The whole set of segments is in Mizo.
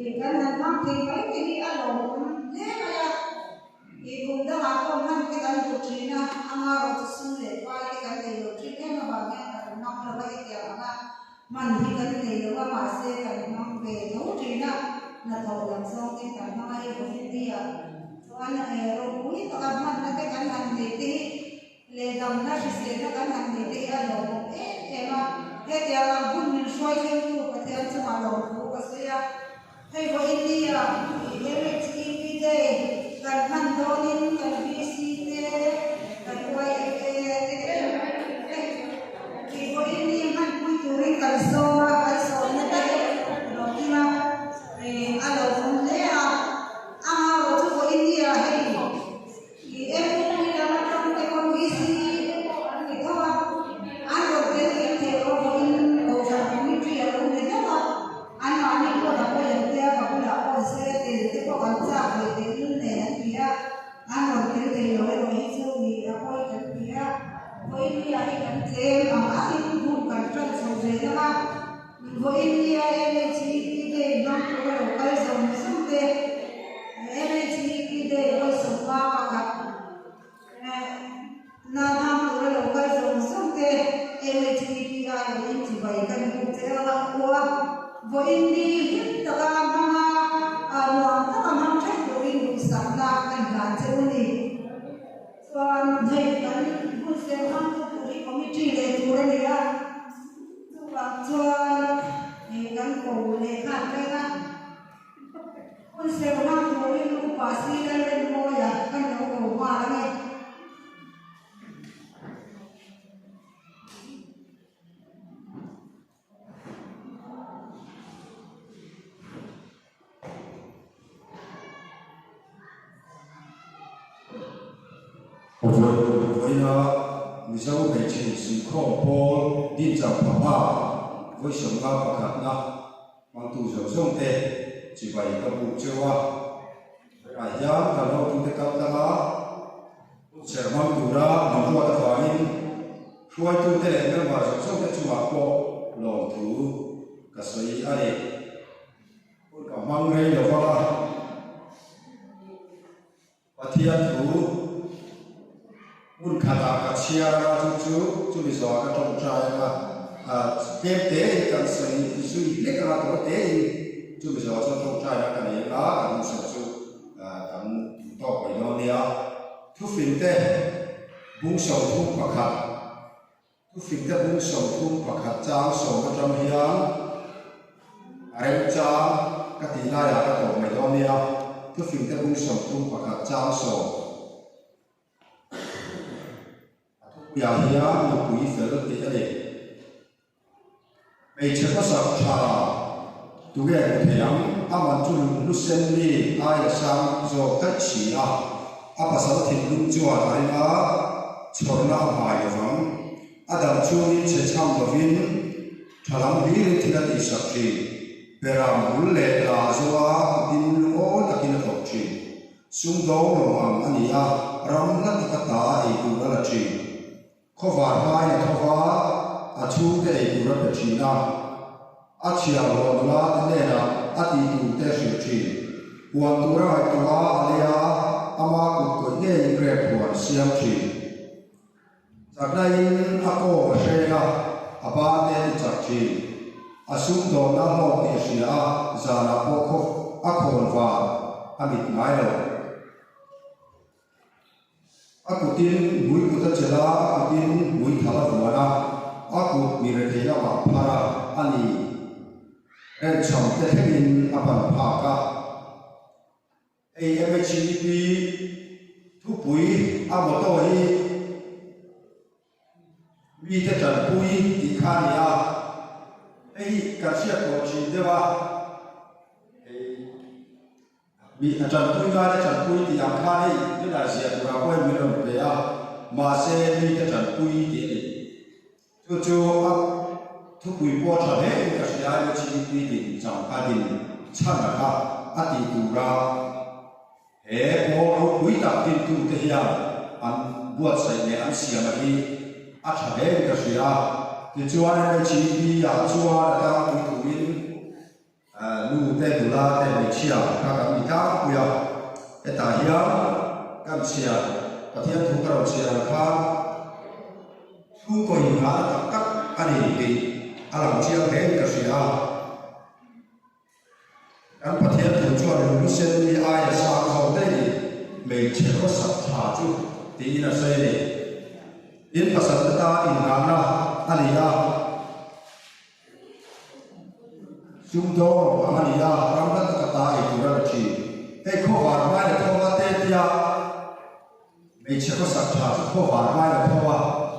Kan han hmang thei mai te hi a lawmawm hle mai a. I kum dangah pawh hman te kan duh thin a, amaherawh chu sum leh pai te kan nei lo thin em avang hian kan hmang lo a, hetiang anga hman hi kan nei lo a, mahse kan hmang ve tho thin a, hnathawh lam zawng ten kan hmang a, hei vawiin ni ah chuan ropui taka hmanna te kan han nei te hi leh damna hriselna kan han nei te hi a lawmawm em em a, hetiang ang hun min hruai thlengtu Pathian chungah lawmthu ka sawi a. Hei vawiin nia MHEP Day kan hman dawnin kan VC te, kan YMA te tih vawiin ni hmanpui turin kan sawm a, kan sawmna te lo tling a, a lo awm hle a. Amaherawh chu vawiin nia hei MOP lam atang te pawn VC te pawh an ni tho a, an rawn tel kim theih loh vawiin Kohhran Committee a lo ni hlauh a. Anmahni pawh la pawi an tia ka bulah pawh se tel te pawh kan chak ve teh lul nen an ti a, an rawn tel thei lo erawh hi chu ni a pawi kan ti a, vawiin nia hi kan tlem ang angin hun kan tan chho zel ang a, vawiin nia MHEP Day hmang tur a lo kal zawng zawng te, MHEP Day vawisawmpa pakhat. Na hmang tura lo kal zawng zawng te MHPPI vawiin chibai kan buk che a kua. Vawiin ni hlim taka hmanga nuam taka hmang theih turin duhsakna kan hlan che u ni. Chuan hei kan hun sem hmangtu tur hi committee leh tur a ni a, chuvang chuan kan ko leh nghal reng a. Hun serh hmang turin upa si Lalrinmawia kan lo ko nghal a ni. Vawiina Mizo hmeichhe insuihkhawm pawl Dinchang Phapha vawi 51 pakhatna Hmangtu zawng zawng te chibai ka buk cheu a, ah hian kan hotute kal tlang a, serh hmang tura min ruat avangin hruaitute leh member zawng zawng te chungah pawh lawmthu ka sawi a ni. Hun ka hmang rei lo vang a. Pathian thu hmun khatah ka chhiar anga chu chu chumi zawhah ka tawngtai anga tlem tein kan sawi zui hlek anga tawh tein chumi zawhah chuan tawngtaina ka nei anga kan hmuhsak chu kan duh tawk mai dawn nia. Thufingte bung 31 Thufingte bung 31 chang sawm atang hian a remchang ka tih laiah ka tawp mai dawn nia. Thufingte bung 31 chang sawm a thupuiah hian nupui fel tih a ni. Hmeichhe hmasak tha tunge hmu thei ang? A man chu lunghlu sen mi aia sang zawk daih si a, a pasal thinlung chuan a ring a, chhawrna a hmai lo vang. A dam chungin chhe chham lovin tha lam hlirin thil a tihsak thin. Beram bul leh la zawa kutin lungawi takin a thawk thin. Sumdawng lo ang a ni a, ram hla taka ta ei tur a la thin. Khawvar hmain a tho va, a chhungte ei tur a pe thin a, a chhiarhlawh nula te hnenah a tih tur te a hrilh thin. Huan tur a ngaihtuah a, a lei a, ama kut kawih ngeiin rep huan a siam thin. Chaknain a kawng a hreng a, a ban te a ti chak thin. A sumdawnna hlawk tih a hria a, zanah pawh khaw a khawn var a mit ngai lo. A kutin hmui kut a chelh a, a kutin hmui thal a vuan a, a kut mi rethei lamah a phar a, a ni. Renchham te thlengin a ban phak a. Hei MHEP thupui a motto hi mite tanpui tih kha a ni a, hei hi kan hriat tawh thin deuh a, hei. Mi a tanpui ngaite tanpui tih ang khan hei tunah ziah turah pawh hian min rawn pe a, mahse mite tanpui tih a ni. Chu chu a thupui pawh tha hle in ka hria a, MHEP din chang a din chhan a kha a tih tura he pawl ropui tak dintute hian an buatsaih leh an siam a hi a tha hle in ka hria a. Tichuan MHEP ah chuan a tlangpui turin. Nu te, nula te, hmeichhia kha kan ni tlangpui a, hetah hian kan chhiar, Pathian thu ka rawn chhiar ang khan chhungkaw inghahna tak tak a ni tih a lang chiang hlein ka hria a. Kan Pathian thu chuan lung sen mi aia sang zawk daih ni, hmeichhe khawsak tha chu tiin a sawi a ni. In pasal te tan inghahna a ni a. Sumdawng ang a ni a, ram hla taka ta ei tur a la thin. Hei khawvar hmai la tho a te tia hmeichhe khawsak tha chu khawvar hmai la tho a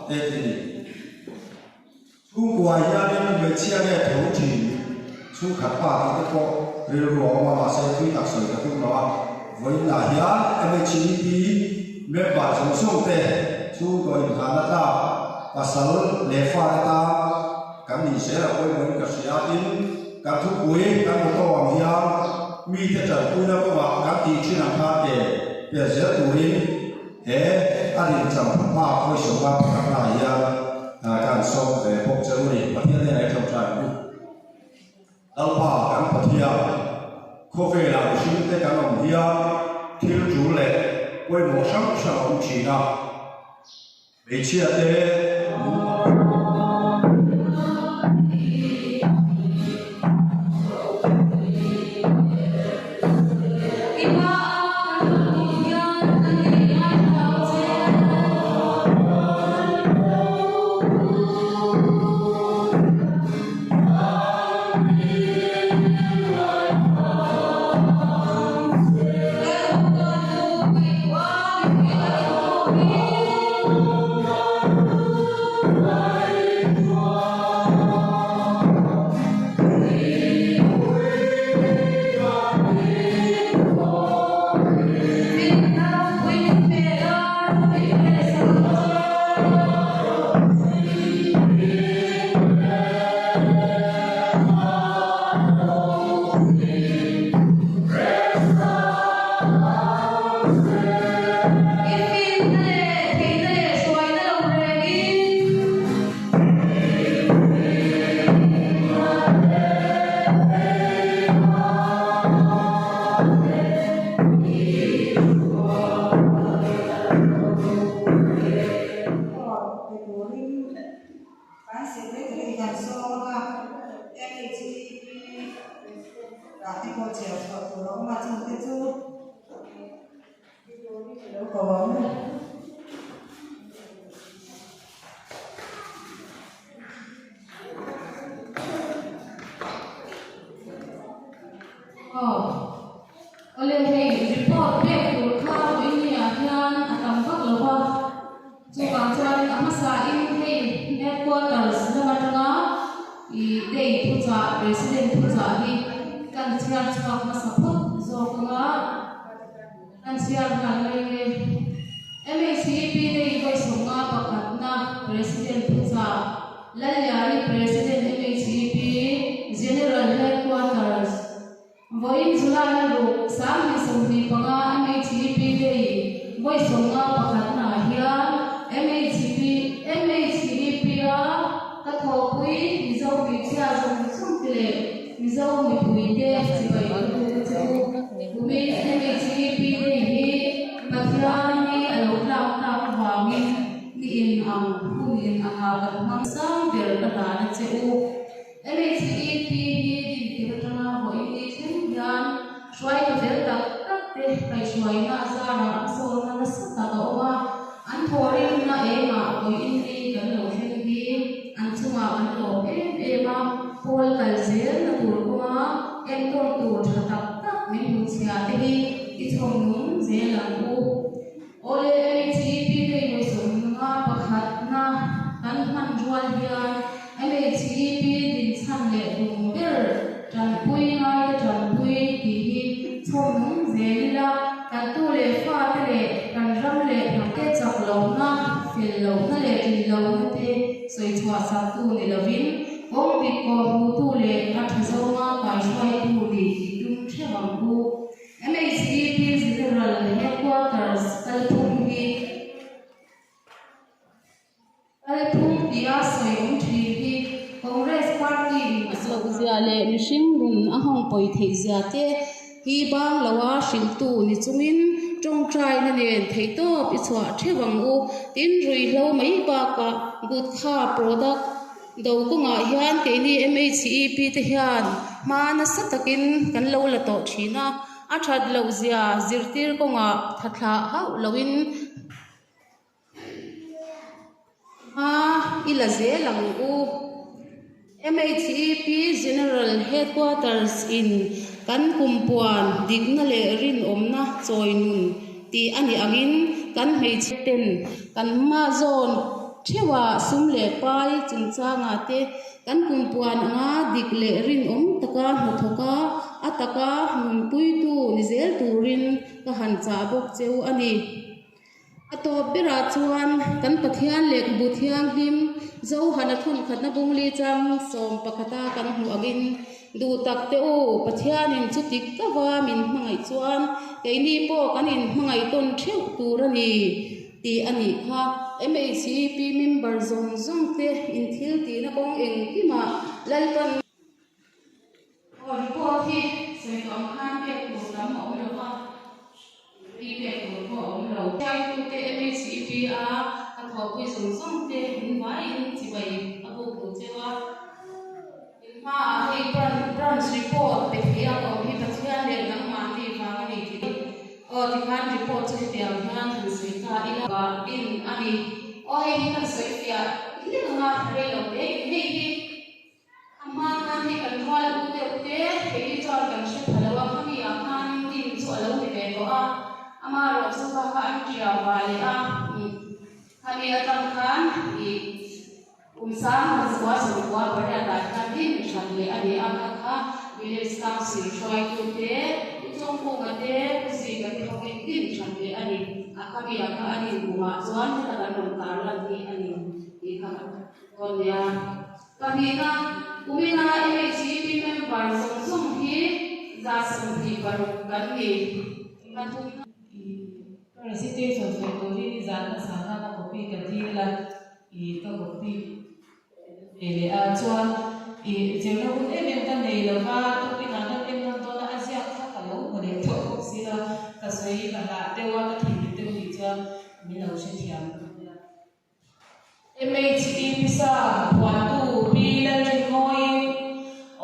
te ti a ni. Chhungkua hianin hmeichhia nge tho thin chhungkhat pa tih te pawh rilru a awm a, mahse tui tak sawi ka tum lo a. Vawiinah hian MHEP member zawng zawng te chhungkaw inghahna tlak pasal leh fate tan kan nih zel a pawimawhin ka hria a, tin kan thupui kan motto ang hian mite tanpuina kawngah kan tih thin ang khan ke pel zel turin he a rincham phah pawisa pakhatna ah hian kan sawm ve bawk che u ni. Pathian hnenah i tawngtai ang u. Lalpa kan Pathian, khawvelah mihringte kan awm hian thil tul leh pawimawh hrang hrang a awm thin a. Hmeichhiate Pe turin kan secretary kan sawm a, MHEP ah te pawh chhiar chhuah tur a awm a, chungte chu lo ko ang. Aw. Awle hei report pek tur kha vawinia hian a tam vak lo va, chuvang chuan a hmasa in hei headquarters lam atanga ih day thuchah president thuchah hi kan chhiar chhuak hmasa phawt zawk anga kan chhiar nghal mai nge. MHEP day vawi sawmnga pakhatna president thuchah Lalliani president MHEP General Headquarters Vawiin July na ruk 2025 MHEP Day vawi 51 naah hian MHEP MHEP-a ka thawhpui Mizo hmeichhia zawng zawng te leh Mizo mipuite chibai ka duh che u. Kumin MHEP Day hi Pathian hi a lo tlak tak avangin ni in ang hun in anga kan hmang sang ber ka hlan a che u. MHEP hi dintir atanga vawiin ni thleng hian hruaitu fel tak tak te kaihhruaina a zarah hmasawnna nasa tak a awm a, an thawhrimna engah vawiin ni kan lo thleng hi an chungah kan lawm em em a, pawl kal zelna tur kawnga enkawl tur tha tak tak min hmuchhia te hi i chhawm nung zel ang u. Awle MHEP hei vawisawmnga pakhatna kan hman rual hian MHEP dinchhan leh tum ber tanpui ngaite tanpui tih hi chhawm nung zel ila, kan tu leh fate leh kan ram leh hnamte chak lohna, fel lohna leh tlin lohna te sawi chhuah saktu ni lovin kawng dik kawh hmutu leh a tha zawnga kaihruaitu nih i tum theuh ang u. MHEP General Headquarters kalphung hi kalphung tia sawi awm thin hi Congress Party in A chauhzia leh mihring. mihring nun a nghawng pawi theih zia te hi bang loa hrilhtu ni chungin tawngtaina nen theihtawp i chhuah theuh ang u. Tin, ruihhlo mai bakah gutkha product do kawngah hian keini MHEP te hian hma nasa takin kan lo la tawh thin a, a that loh zia zirtir kawngah thathlah hauh loin Hma i la zel ang u. MHEP General Headquarters in kan kumpuan dikna leh rinawmna chawi nun tih a nih angin kan hmeichhe ten kan hma zawn theuhah sum leh pai chungchangah te kan kumpuan anga dik leh rinawm taka hnathawk a, a taka nunpuitu ni zel turin ka han chah bawk cheu a ni. A tawp berah chuan kan Pathian lehkhabu thianghlim Johana thawnkhatna bungli chang 11 kan hmuh angin duh tak teh u, Pathianin chu tik kava min hmangaih chuan keini pawh kan inhmangaih tawn theuh tur a ni tih a nih kha. MHEP member zawng zawng te inthil tihna kawng engkimah Lalpan. Aw report hi sawi tawh ang khan pek tur tam a awm lo va, ri pek tur pawh a awm lo. Hruaitute MHEP a ka thawhpui zawng zawng te in vaiin chibai a buk duh cheu a. In hmaah hei branch report pe thei a ka awm hi Pathian leh nangmahni vang a ni tih aw tikhan report chu hetiang hian han sawi ta ila. Din a ni. Aw hei hi kan sawi fiah hlek anga rei lo hle in hei hi. A hma khan hei kan rual u deuh te, keini chuan kan hre pha lo a, khami ah khan din chu a lo ni ve tawh a, amaherawh chu kha kha an ṭiau va leh a, khami atang khan ih kum sang khat zakua 98 ah khan din hran leh a ni a, kha kha Village Council hruaitu te, Pu Chawngkunga te, Pu Zika te hovin din hran leh a ni a, khami ah kha a din kumah chuan heta kan rawn tarlan hi a ni tih kha kan dawn nia. Pahnihna, Kumina MHEP member zawng zawng hi 26 kan ni. Pathumna. I ka recitation sawi tur hi nizan hmasa khan a copy ka dil a, i ka copy ve leh a, chuan i zirna hun em em ka nei lo va, tukinah kan en nawn dawn a, a ziak kha ka lo hmu leh tawh bawk si lo, ka sawi ka hlah deuh a, ka thinrim deuh nih chuan min lo hrethiam nia. MHE pisa phuahtu Pi Lalrinmawiin,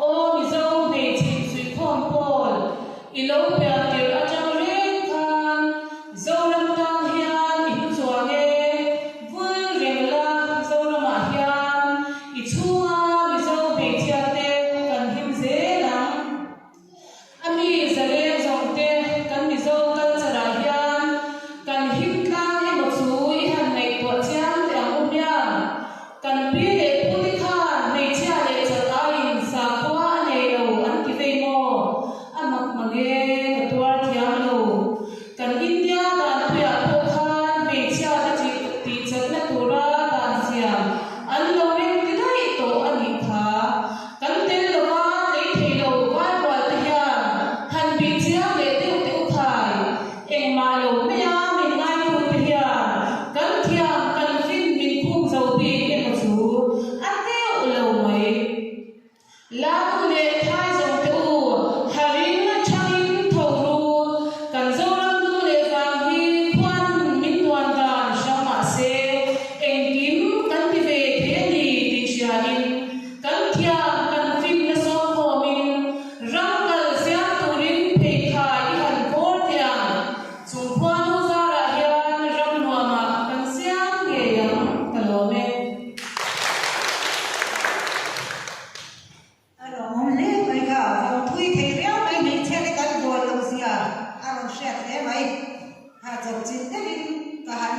Aw Mizo hmeichhe insuihkhawm pawl i lo pian tirh atang reng khan Zoram tan hian i hmu chuang e, vul reng la Zoramah hian i chhunga Mizo hmeichhiate kan him zel ang. A mi zaleng zawng te kan Mizo culture ah hian kan him tlang emaw chu i han ngaihtuah chiang teh ang u hmiang. Kan pi leh pu te khan hmeichhia leh chak aiin sakhua a nei lo an ti vei maw? A mak mang e, ka tuar thiam lo. Kan India danpuiah pawh khan hmeichhia te tih chakna tura dan siam an lo rem ti daih tawh a nih kha. Kan tel lova tlei thei lo Bible te hian han bih chiang leh deuh teh u khai. Engmah lo maia min ngaitu te hian kan thiam kan fin min khum zo bik emaw chu a teuh lo mai. Lanu leh thai zawng te u, harin thangin tho ru, kan Zoram nu leh vang hi khuan min duan dan hrang mah se engkim kan ti ve thei a ni tih hriain Kan thiam kan finna sawmkhawmin ram kal siam turin pheikhai i han vawr teh ang. Chung khuanu zarah hian ram nuamah kan siam ngei ang ka lawm e. A lawmawm hle mai kha, vawng thui thei riau mai hmeichhia te kan bual loh zia a rawn hriat hle mai. Ha chawpchilh deuhin ka han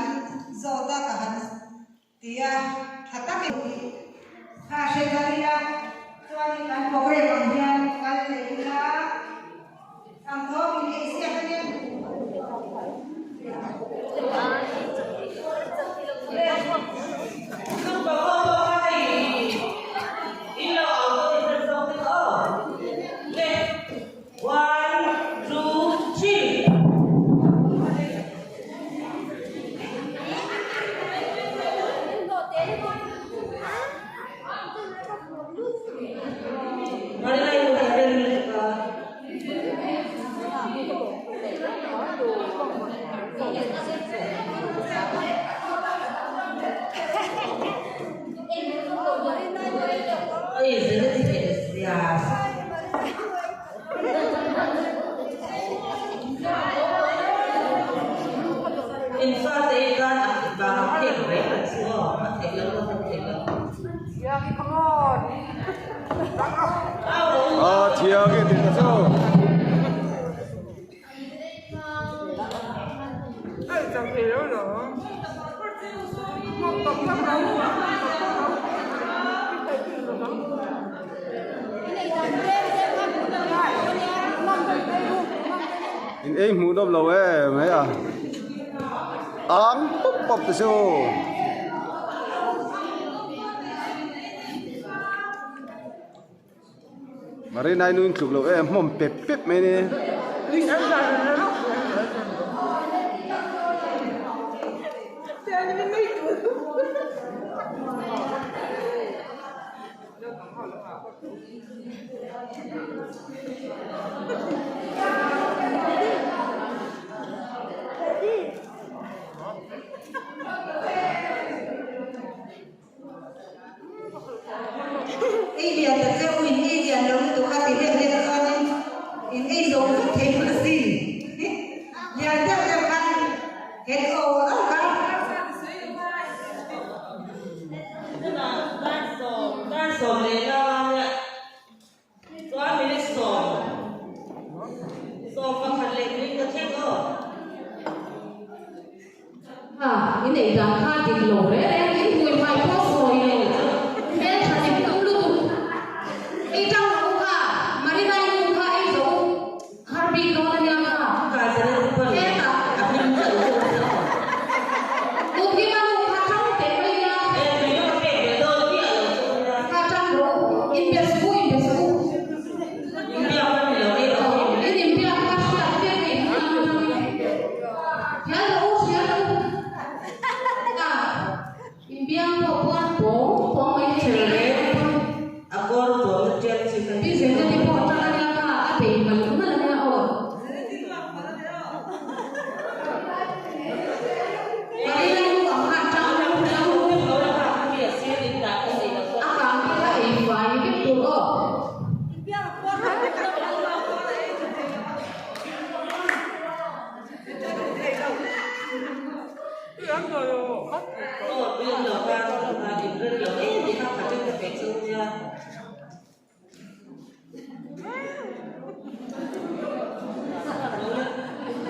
zawt a, ka han. Tia tha takin tih kha hre ta ila chuanin kan program ang hian kal leh ila thangthawk in ei siak a nia. One, two, three. Ei hmuh nawm lo em mai a. Ang pawp pawp te chu. Marina nu in tluk lo em hmawm pep pep mai ni. Ei lian ta che u in ei lian lo lutuk a ti hlek hlek chuanin in ei zo vek thei hun a si. Lian deuh deuh khan het aw aw kha. A, in ei dan kha dik lo reng reng in hmui hmai pawh sawi lo. Hmel tha dik tum lutuk. Ei tang rawh u kha, Marinai nu kha ei zo u. Har bik dawn a nia kha. Hetah Nunhima nu kha tang teh mai nia. Kha tang rawh u. Inbe suh u, inbe suh u. In inbiak kha hriat vek a inhmang atangin. Hriat rawh u, hriat rawh u. A, inbiak pawh puan pawng pawng mai thei. Pi Zenati pawh tang a nia kha, a bei mal mal a nia aw. Marina nu ang khan tang rawh u, tang rawh u. A kang te kha ei fai vek tur aw.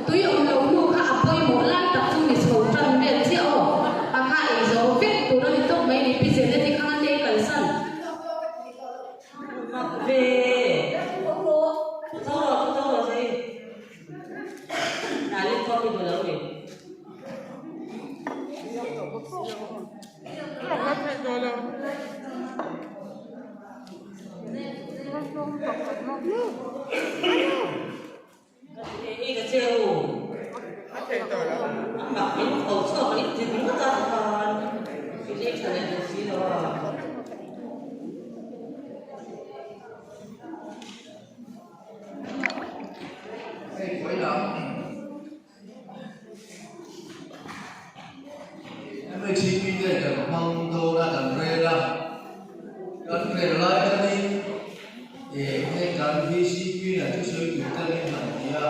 Tui awm lo hnu kha a pawimawh lai tak chu ni chho tan vel chiah aw. A kha ei zo vek tur a ni tawp mai ni Pi Zeneti kha an ei kalsan. MHP te kan hmang dawn a kan rel a, kan rel lai khanin hei kan VCP in a thusawi tur te min han ti a,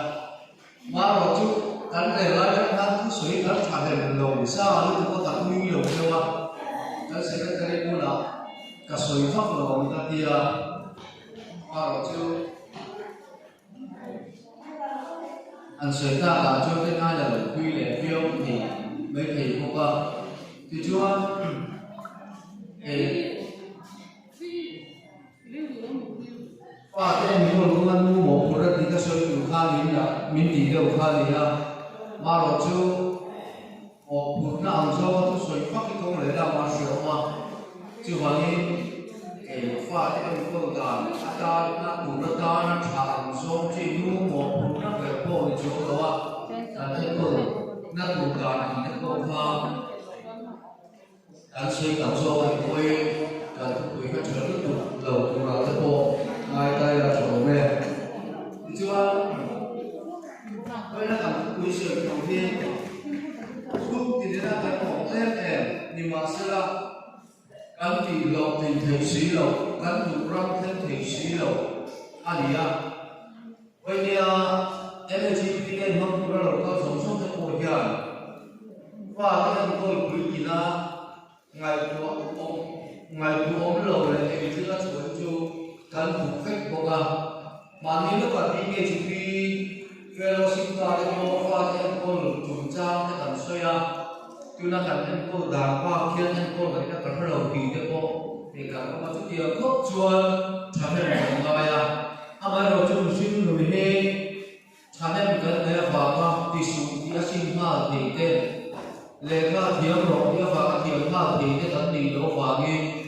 marawh chu kan rel lai khan khan thusawi kan tha hlel lo sa lutuk a ka tui lo deuh a, kan secretary bulah ka sawi vak lo ang ka ti a, marawh chu. An sawi tak ah chuan te ngai la lo pui leh viau thei mai thei bawk a, tichuan eh pa te enkawl kawnga nu mawhphurh a tih ka sawi tur kha min la min tih deuh kha a ni a, marawh chu mawhphurhna ang zawnga thusawi fak hi kawng leh lamah a hriawm a, chuvangin kei fate enkawl dan atana tur atana tha ang zawng chi nu mawhphurhna ber pawh ni chuang lo a, kan enkawl na tur dan ang te pawh kha kan sawi tam zawk a ni pawhin kan thupui kha tha lutuk lo turah te pawh ngai tai la tha awm e. Tichuan, vawiina kan thupui sawi tur hi chhung tinena kan awm em em nimahsela kan tih loh tih theih si loh, kan duh ram thleng thei si loh a ni a. Vawinia MHP te hmang tura lo kal zawng zawng te pawh hian fate enkawl puitlina Ngaihtuah awm ngaihtuah awm lo leh ei thil a chhuah hi chu kan duh vek bawk a. Mahni lawkah BKGP Fellowship ta te pawh fate enkawl chungchang te kan sawi a, tuna kan enkawl dan bak hian enkawl ngaihna ka hre lo tih te pawh hei kan awm a, chutiang khawp chuan thahnem kan ngai a. Amaherawhchu mihring nun hi. Thahnem kan nei avanga ti suh tih a sim nghal thei te, lehkha thiam rawh tih avanga thiam nghal thei te kan nih loh avangin.